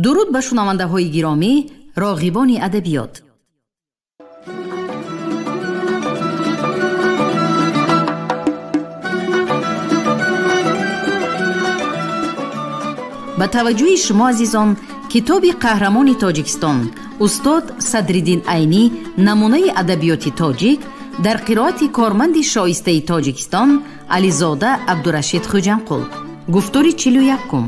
Дуруд ба шунавандаҳои гиромӣ, роғибони адабиёт. Ба таваҷҷӯҳи шумо азизон, китоби қаҳрамони Тоҷикистон устод Садриддин Айнӣ намунаи адабиёти тоҷик дар қироати корманди шоистаи Тоҷикистон Ализода Абдурашид Хуҷанқул. Гуфтори 41-ум.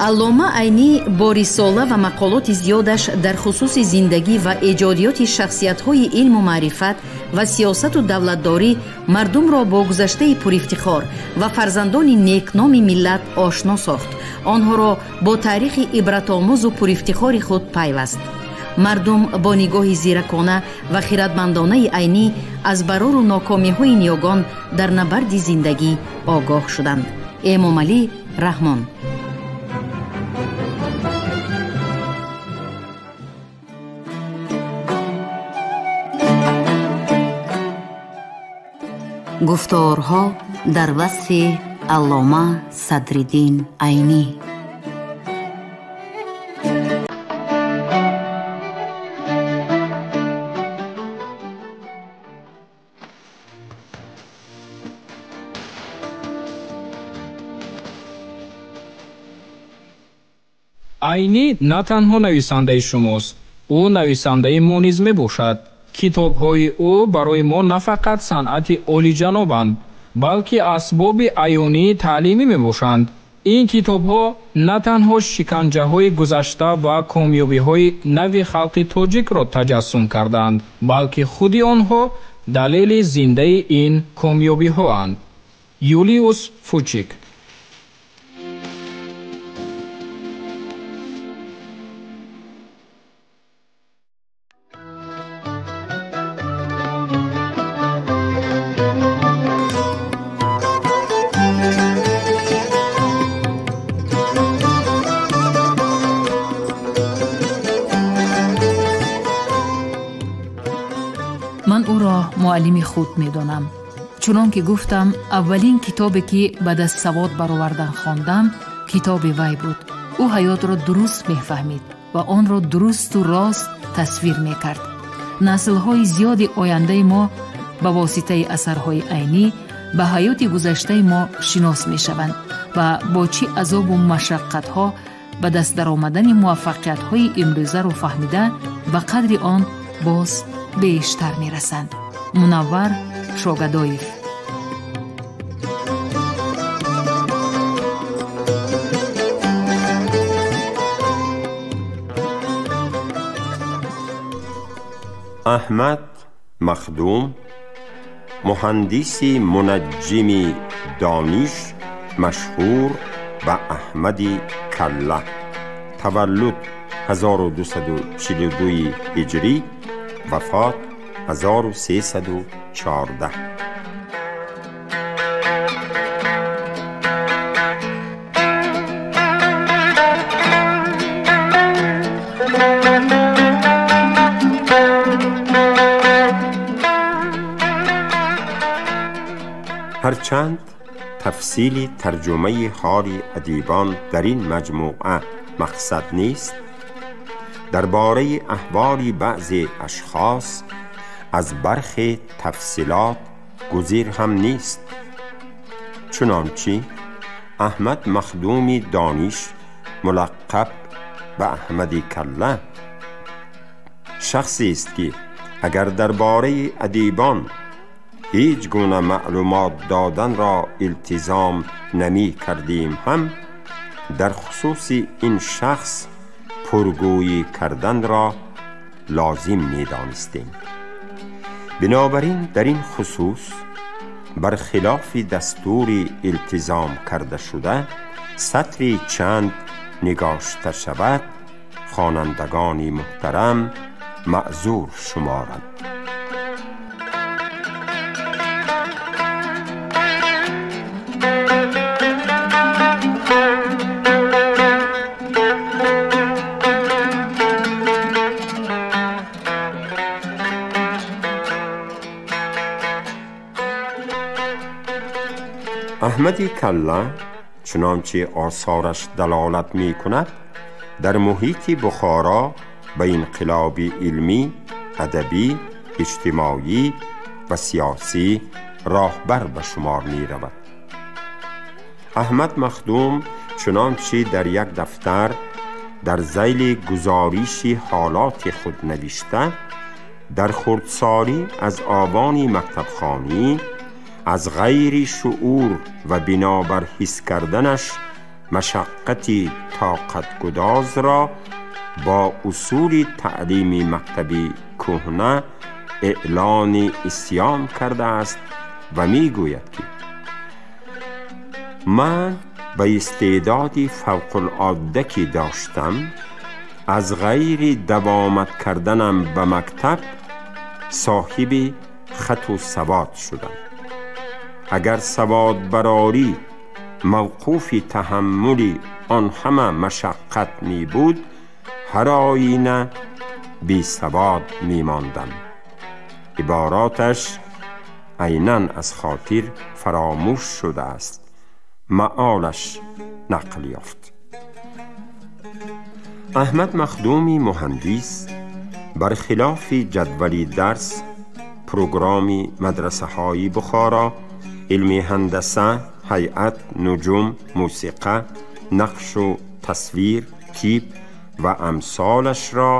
Аллома Айнӣ бо рисола ва мақолоти зиёдаш дар хусуси зиндагӣ ва эҷодиёти шахсиятҳои илму маърифат ва сиёсату давлатдорӣ мардумро бо гузаштаи пурифтихор ва фарзандони некноми миллат ошно сохт, онҳоро бо таърихи ибратомӯзу пурифтихори худ пайваст. Мардум бо нигоҳи зиракона ва хиратмандонаи Айнӣ аз барору нокомиҳои ниёгон дар набарди зиндагӣ огоҳ шуданд. Эмомалӣ Раҳмон. Гуфторҳо дар васфи Аллома Садриддин Айнӣ. Айнӣ на танҳо нависандаи шумост, ӯ нависандаи мо низ мебошад. Китобҳои ӯ барои мо на фақат санъати олиҷанобанд, балки асбоби аёнии таълимӣ мебошанд. Ин китобҳо на танҳо шиканҷаҳои гузашта ва комёбиҳои нави халқи тоҷикро таҷассум кардаанд, балки худи онҳо далели зиндаи ин комёбиҳоанд. Юлиус Фучик. Ман ӯро муаллими худ медонам. Чунон ки гуфтам, аввалин китобе ки ба даст савод баровардан хондам, китоби вай буд. Ӯ ҳаётро дуруст мефаҳмид ва онро дурусту рост тасвир мекард. Наслҳои зиёди ояндаи мо ба воситаи асарҳои Айнӣ ба ҳаёти гузаштаи мо шинос мешаванд ва бо чӣ азобу машаққатҳо ба даст даромадани муваффақиятҳои имрӯзаро фаҳмида ба қадри он боз бештар мерасанд. Мунаввар Шогадоев. Аҳмад Махдум, муҳандиси мунаҷҷими дониш, машҳур ба Аҳмади Калла, таваллуд 1242 ҳиҷрӣ, вафот 1314. هرچند تفصیل ترجمه حال ادیبان در این مجموعه مقصد نیست، درباره احوال بعض اشخاص از برخی تفصیلات گزیر هم نیست. چنانچه احمد مخدومی دانش ملقب به احمد کله شخصی است که اگر درباره ادیبان هیچ گونه معلومات دادن را التزام نمی کردیم هم در خصوص این شخص پرگویی کردن را لازم می دانستیم. بنابراین در این خصوص برخلاف دستور التزام کرده شده سطری چند نگاشته شود، خوانندگان محترم معذور شمارند. Аҳмади Калла чунончи осораш далолат мекунад, дар муҳити Бухоро ба инқилоби илмӣ, адабӣ, иҷтимоӣ ва сиёсӣ роҳбар ба шумор меравад. Аҳмад Махдум чунончи дар як дафтар дар зайли гузориши ҳолоти худ навишта, дар хурдсолӣ аз овони мактабхонӣ аз ғайри шуур ва бинобар ҳис карданаш машаққати тоқатгудозро бо усули таълими мактаби кӯҳна эълони исён кардааст ва мегӯяд ки ман ба истеъдоди фавқулодда ки доштам, аз ғайри давомат карданам ба мактаб соҳиби хату савод шудам. Агар саводбарорӣ мавқуфи таҳаммули он ҳама машаққат мебуд, ҳар оина бесавод мемондам. Ибороташ айнан аз хотир фаромӯш шудааст, маолаш нақл ёфт. Аҳмад Махдуми муҳандис бархилофи ҷадвали дарс, программи мадрасаҳои Бухоро, илми ҳандаса, ҳайат, нуҷум, мусиқа, нақшу тасвир, тиб ва амсолашро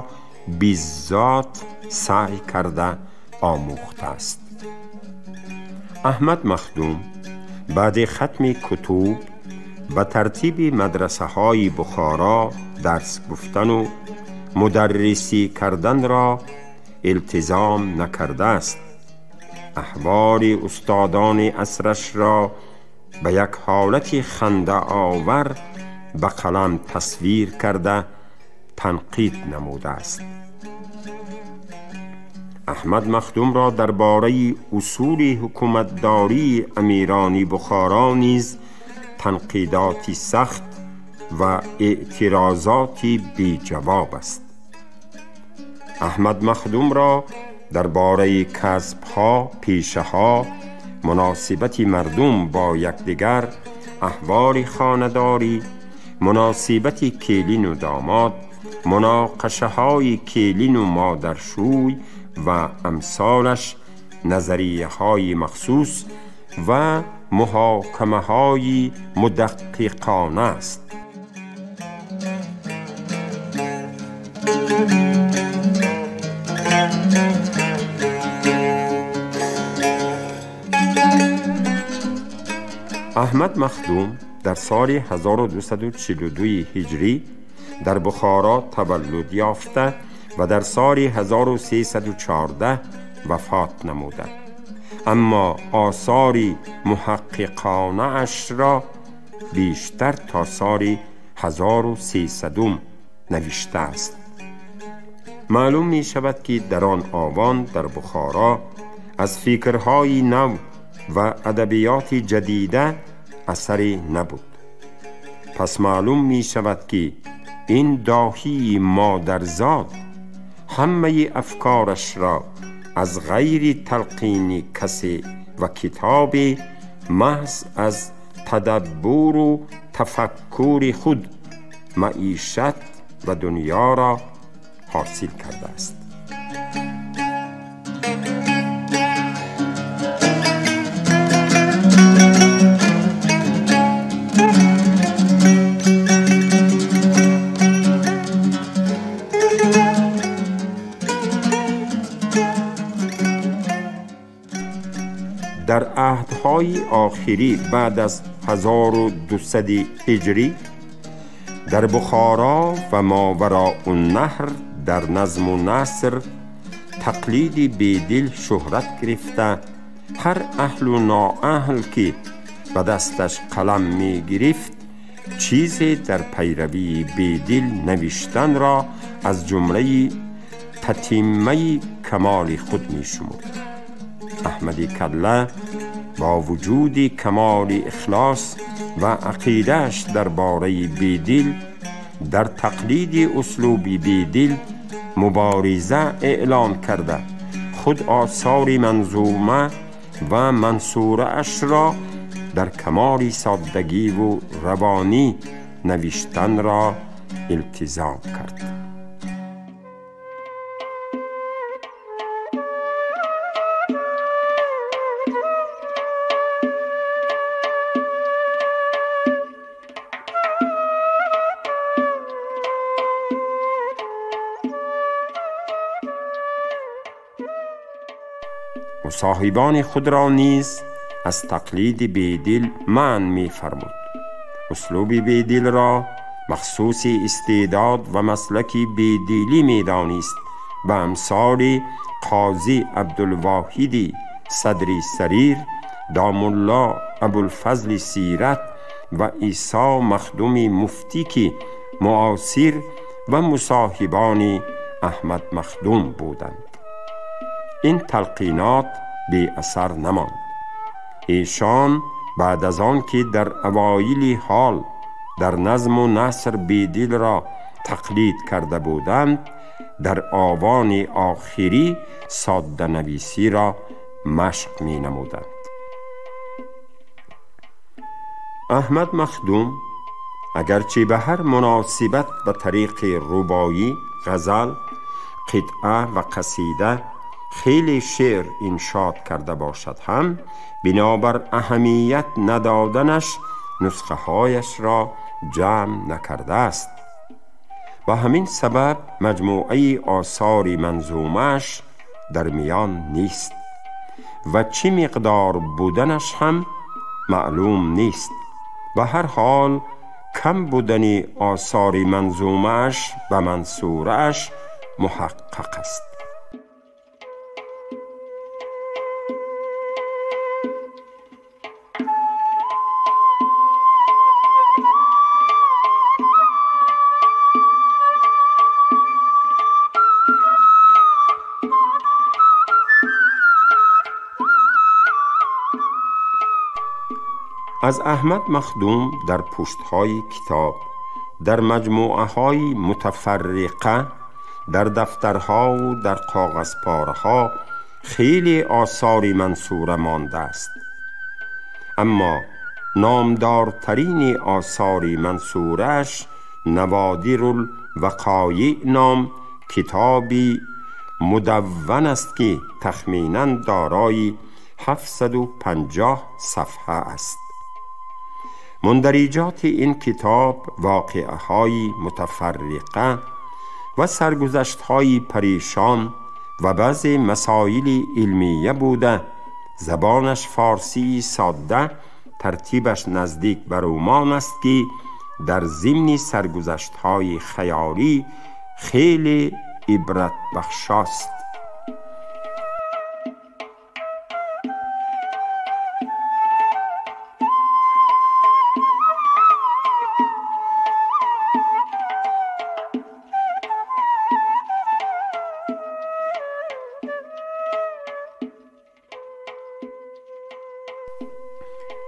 биззот саъй карда омӯхтааст. Аҳмад Махдум баъди хатми кутуб ба тартиби мадрасаҳои Бухоро дарс гуфтану мударрисӣ карданро илтизом накардааст. Аҳволи устодони асрашро ба як ҳолати хандаовар ба қалам тасвир карда танқид намудааст. Аҳмад Махдумро дар бораи усули ҳукуматдории амирони Бухоро низ танқидоти сахт ва эътирозоти беҷавоб аст. Аҳмад Махдумро дар бораи касбҳо, пешаҳо, муносибати мардум бо якдигар, аҳволи хонадорӣ, муносибати келину домод, муноқашаҳои келину модаршӯй ва амсолаш назарияҳои махсус ва муҳокамаҳои мудаққиқона аст. Аҳмад Махдум дар соли 1242 ҳиҷрӣ дар Бухоро таваллуд ёфта ва дар соли 1314 вафот намуда. Аммо осори муҳаққиқонаашро бештар то соли 1300 навиштааст. Маълум мешавад ки дар он овон дар Бухоро аз фикрҳои нав ва адабиёти ҷадида асаре набуд. Пас маълум мешавад ки ин доҳии модарзод ҳамаи афкорашро аз ғайри талқини касе ва китобе маҳз аз тадаббуру тафаккури худ маишат ва дунёро ҳосил кардааст. Дар аҳдҳои охирӣ баъд аз 1200 ҳиҷрӣ дар Бухоро ва Мовароуннаҳр дар назму наср тақлиди бедил шӯҳрат гирифта, ҳар аҳлу ноаҳл ки ба дасташ қалам мегирифт, чизе дар пайравии бедил навиштанро аз ҷумлаи татиммаи камоли худ мешумурд. Аҳмади Калла бо вуҷуди камоли ихлос ва ақидааш дар бораи бедил дар тақлиди услуби бедил мубориза эълон карда, худ осори манзума ва мансураашро дар камоли соддагиву равонӣ навиштанро илтизом кард. مصاحبان خود را نیز از تقلید بیدل منع می فرمود. اسلوب بیدل را مخصوص استعداد و مسلک بیدلی می دانست و امثال قاضی عبدالواحد صدری سریر، داملا ابوالفضل سیرت و عیسی مخدوم مفتی که معاصر و مصاحبان احمد مخدوم بودند. این تلقینات بی اثر نماند. ایشان بعد از آن که در اوایل حال در نظم و نثر بیدل را تقلید کرده بودند، در آوان آخری ساده نویسی را مشق می نمودند. احمد مخدوم اگرچه به هر مناسبت به طریق رباعی، غزل، قطعه و قصیده خیلی شعر انشاد کرده باشد هم، بنابر اهمیت ندادنش نسخه هایش را جمع نکرده است. به همین سبب مجموعه آثار منظومش در میان نیست و چه مقدار بودنش هم معلوم نیست. به هر حال کم بودن آثار منظومش و منثورش محقق است. از احمد مخدوم در پشت‌های کتاب، در مجموعه‌های متفرقه، در دفترها و در کاغذپاره‌ها خیلی آثار منثوره مانده است. اما نامدارترین آثار منثورش نوادر الوقایع نام کتابی مدون است که تخمیناً دارای 750 صفحه است. مندرجات این کتاب واقعه‌های متفرقه و سرگذشت‌های پریشان و بعض مسائل علمیه بوده، زبانش فارسی ساده، ترتیبش نزدیک به رمان است که در ضمن سرگذشت‌های خیالی خیلی عبرت بخش است.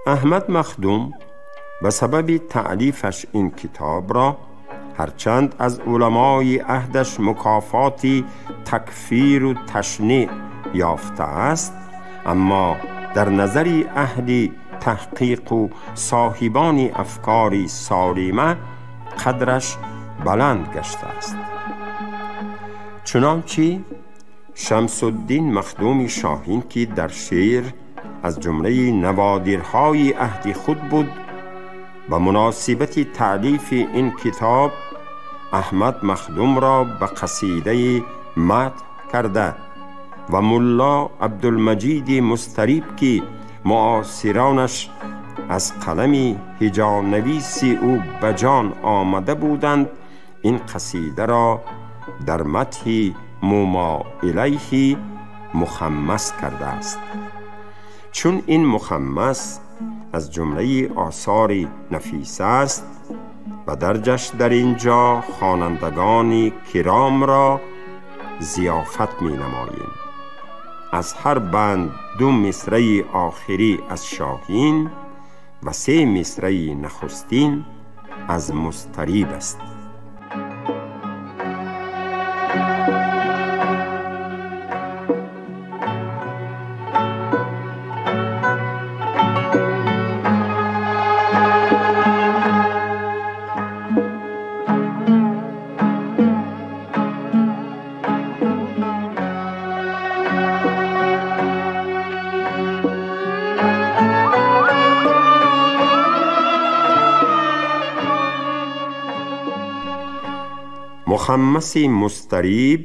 احمد مخدوم به سبب تألیفش این کتاب را هرچند از علمای عهدش مکافات تکفیر و تشنیع یافته است، اما در نظر اهل تحقیق و صاحبان افکار سالمه قدرش بلند گشته است. چنانچه شمس الدین مخدوم شاهین که در شعر از جمله نوادرهای عهد خود بود، به مناسبت تألیف این کتاب احمد مخدوم را به قصیده مدح کرده و ملا عبدالمجید مستریب که معاصرانش از قلم هجانویس او به جان آمده بودند، این قصیده را در مدح موما الیه مخمس کرده است. چون این مخمس از جمله آثار نفیسه است و درجش در اینجا خوانندگان کرام را ضیافت می نماییم. از هر بند 2 مصرع آخری از شاهین و 3 مصرع نخستین از مستریب است. Мухаммаси мустариб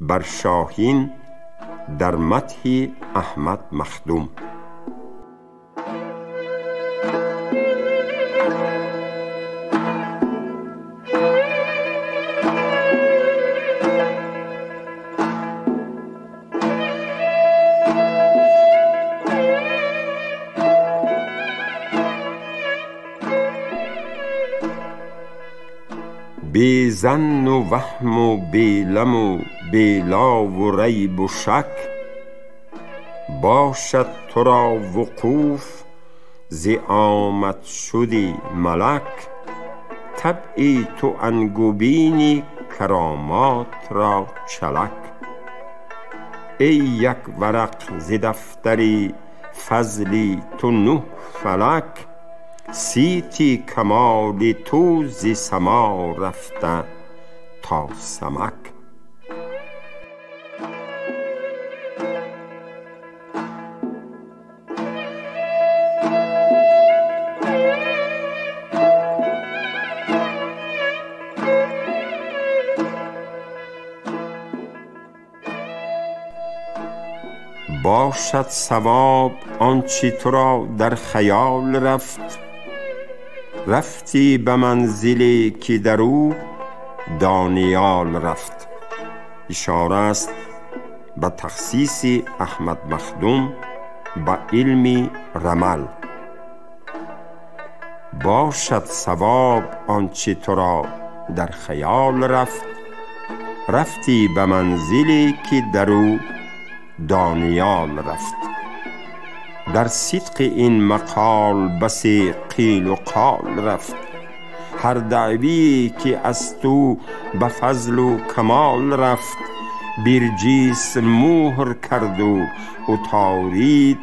бар Шоҳин дар мадҳи Аҳмад Махдум. بی ظن و وهم و بی لم و بی لا و ریب و شک، باشد تو را وقوف ز آمد شدی ملک. طبعی تو انگبینی کرامات را چلک. ای یک ورق ز دفتری فضلی تو نه فلک، صیتی کمال تو ز سما رفته تا سمک. باشد صواب آنچه تو را در خیال رفت، رفتی به منزلی که در او دانیال رفت. اشاره است به تخصیص احمد مخدوم به علم رمل. باشد صواب آنچه تو را در خیال رفت، رفتی به منزلی که در او دانیال رفت. در صدق این مقال بسی قیل و قال رفت، هر دعوی که از تو به فضل و کمال رفت. برجیس مهر کرد و عطارد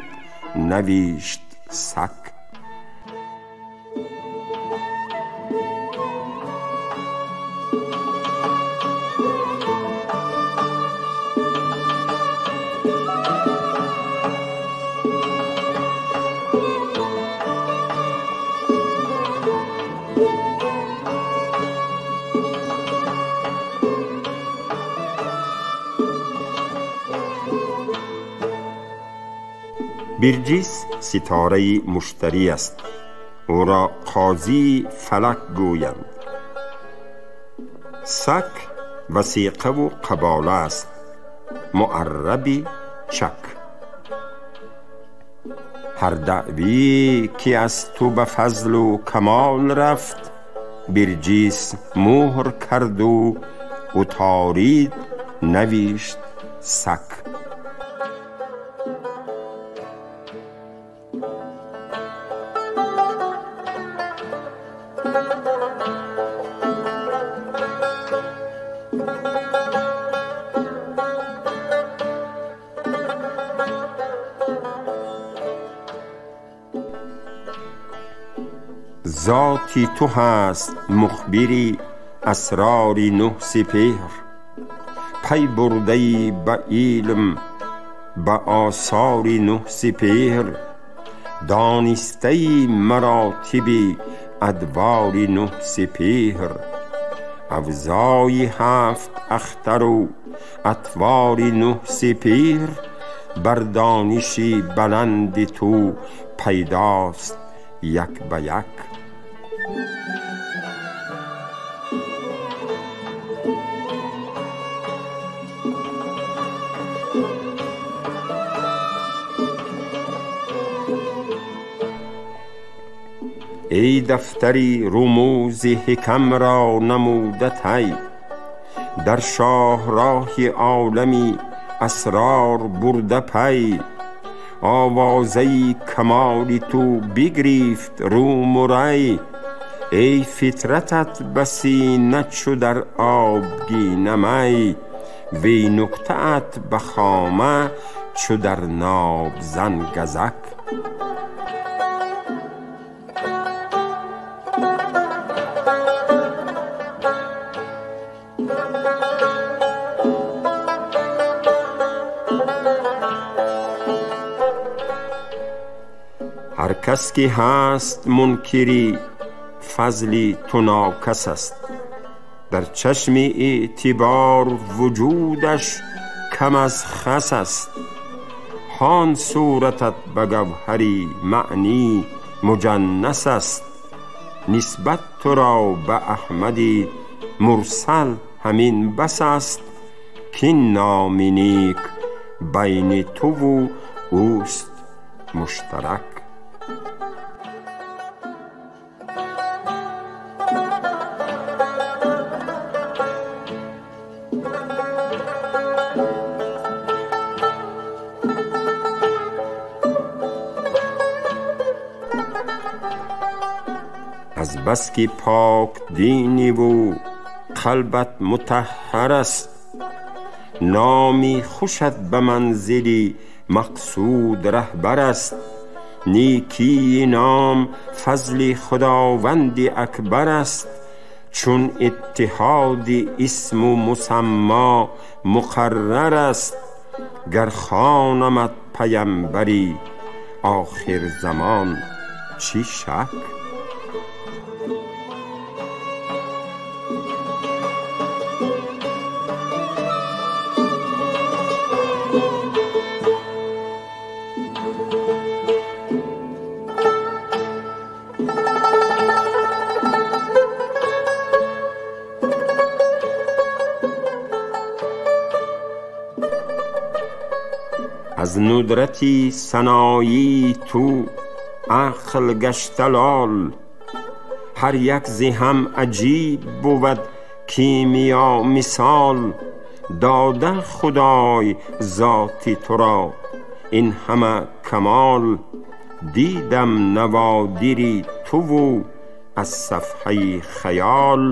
نوشت سک. برجیس ستاره مشتری است، او را قاضی فلک گویند. سک وثیقه و قباله است، معرب چک. هر دعوی که از تو به فضل و کمال رفت، برجیس مهر کرد و عطارد نوشت سک. ذاتی تو هست مخبری اسرار نه سپهر، پی برده به علم به آثار نه سپهر. دانسته مراتب ادوار نه سپهر، اوضاع هفت اختر و اطوار نه سپهر. بر دانش بلند تو پیداست یک به یک. ای دفتری رموز حکم را نموده طی، در شاهراه عالمی اسرار برده پی. آوازه کمال تو بگریفت روم و ری، ای فطرتت بسی نه چو در آبگینه می. وی نکته ات به خامه چو در ناب زن گزک. هر کس که هست منکری فضل تو ناکس است، Дар чашми эътибор вуҷудаш кам аз хас аст. Ҳон суратат ба гавҳари маънӣ муҷаннас аст. Нисбат туро ба Аҳмади мурсал ҳамин бас аст, кин номи нек байни туву ӯст муштарак. Аз баски пок диниву қалбат мутаҳҳар аст, номи хушат ба манзили мақсуд раҳбар аст. Некии ном фазли Худованди акбар аст. Чун иттиҳоди исму мусаммо муқаррар аст, гар хонамат паямбари охирзамон чӣ шак? Аз нудрати саноии ту ақл гашта лол, ҳар як зи ҳам аҷиб бувад кимиё мисол. Дода Худой зоти туро ин ҳама камол, дидам наводири туву аз сафҳаи хаёл.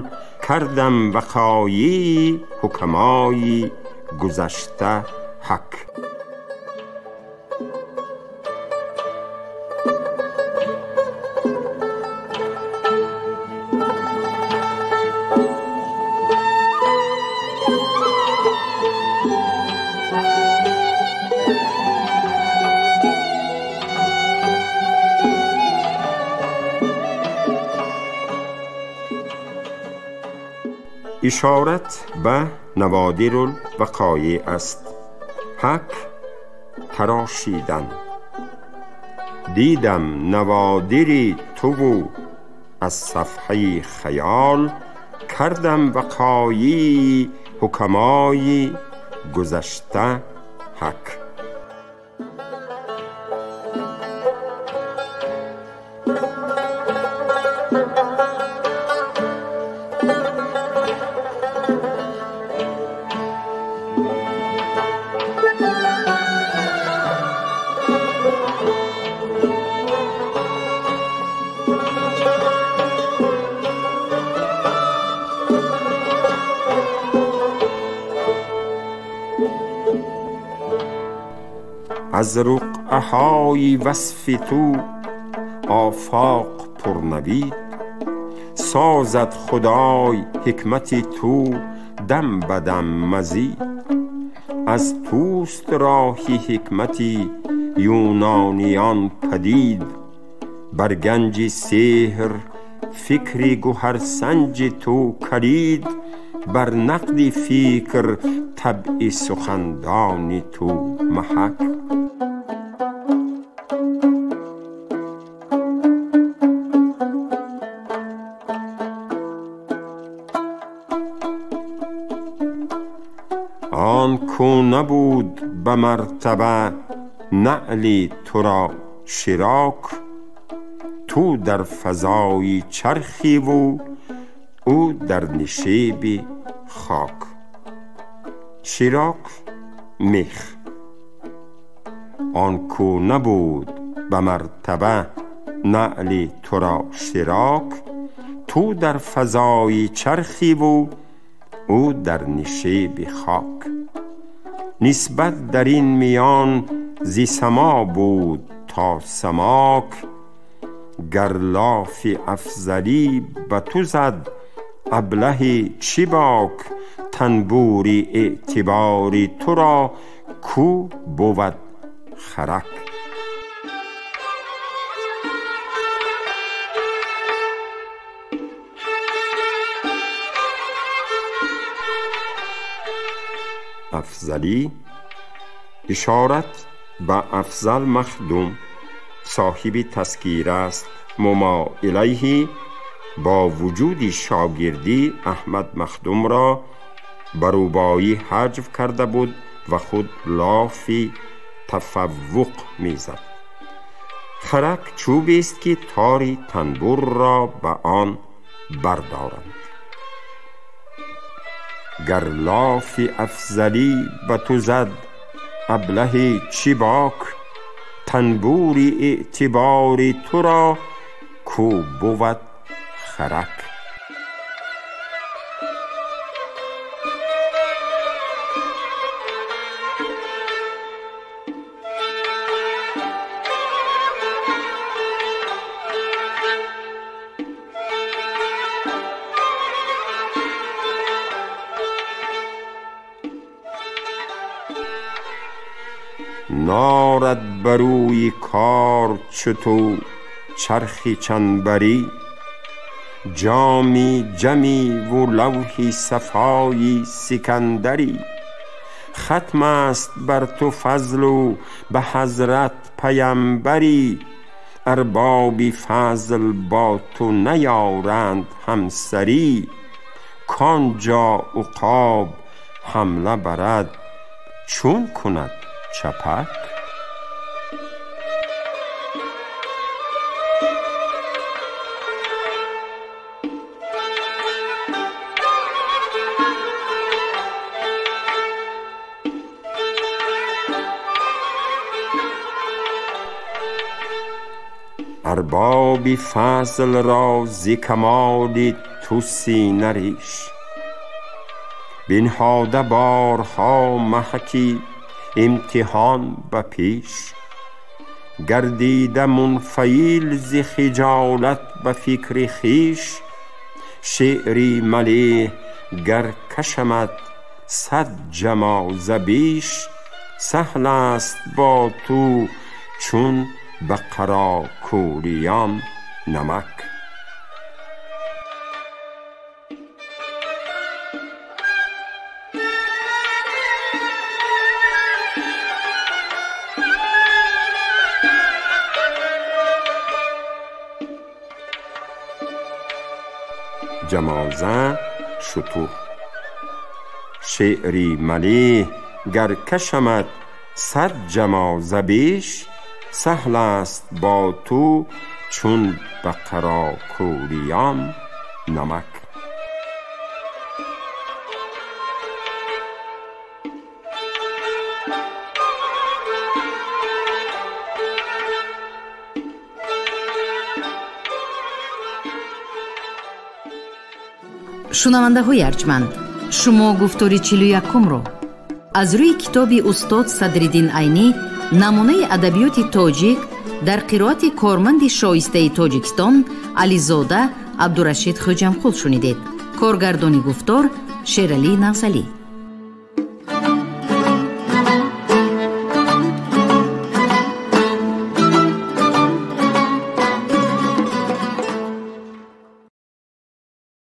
Кардам вақоии ҳукамои гузашта ҳак. Ишорат ба наводирулвақоеъ аст. Ҳак тарошидан. Дидам наводири туву аз сафҳаи хаёл, кардам вақоии ҳукамои гузашта ҳак. Аз руқъаҳои васфи ту офоқ пурнавид, созад Худой ҳикмати ту дам ба дам мазид. Аз туст роҳи ҳикмати юнониён падид, бар ганҷи сеҳр фикри гуҳарсанҷи ту калид. Бар нақди фикр табъи сухандони ту маҳак. Он ку набуд ба мартаба наъли туро широк, ту дар фазои чархиву ӯ дар нишеби хок. Широк мех. Он ку набуд ба мартаба наъли туро широк, ту дар фазои чархиву ӯ дар нишеби хок. Нисбат дар ин миён зи само буд то самок, гар лофи афзалӣ ба ту зад аблаҳи чӣ бок. Танбури эътибори туро ку бувад харак. Афзалӣ ишорат ба Афзал Махдум соҳиби тазкира аст. Мумо илайҳи бо вуҷуди шогирдӣ Аҳмад Махдумро ба рубоӣ ҳаҷв карда буд ва худ лофи тафаввуқ мезад. Харак чӯбест ки тори танбурро ба он бардоранд. Гар лофи Афзалӣ ба ту зад аблаҳи чӣ бок, танбури эътибори туро ку бувад харак. نارد بروی کار چو تو چرخی چنبری، جامی جمی و لوحی صفایی سکندری. ختم است بر تو فضل و به حضرت پیمبری، اربابی فضل با تو نیارند همسری. کآنجا عقاب حمله برد چون کند چپک. اربابی فضل را ز کمال تو سینه ریش، بنهاده بارها محکی امتحان به پیش. گردیده منفعل ز خجالت به فکر خویش، شعری ملیح گر کشمت 100 جمازه بیش. سهل است با تو چون به قراکوریان نمک. جمازه شتر. شعری ملیح گر کشمت 100 جمازه بیش، سهل است با تو چون به قراکوریان نمک. Шунавандаҳои арҷманд, шумо гуфтори 41-ро аз рӯи китоби устод Садриддин Айнӣ намунаи адабиёти тоҷик дар қироати корманди шоистаи Тоҷикистон Ализода Абдурашид Хӯҷамқул шунидед. Коргардони гуфтор Шералӣ Нағзалӣ.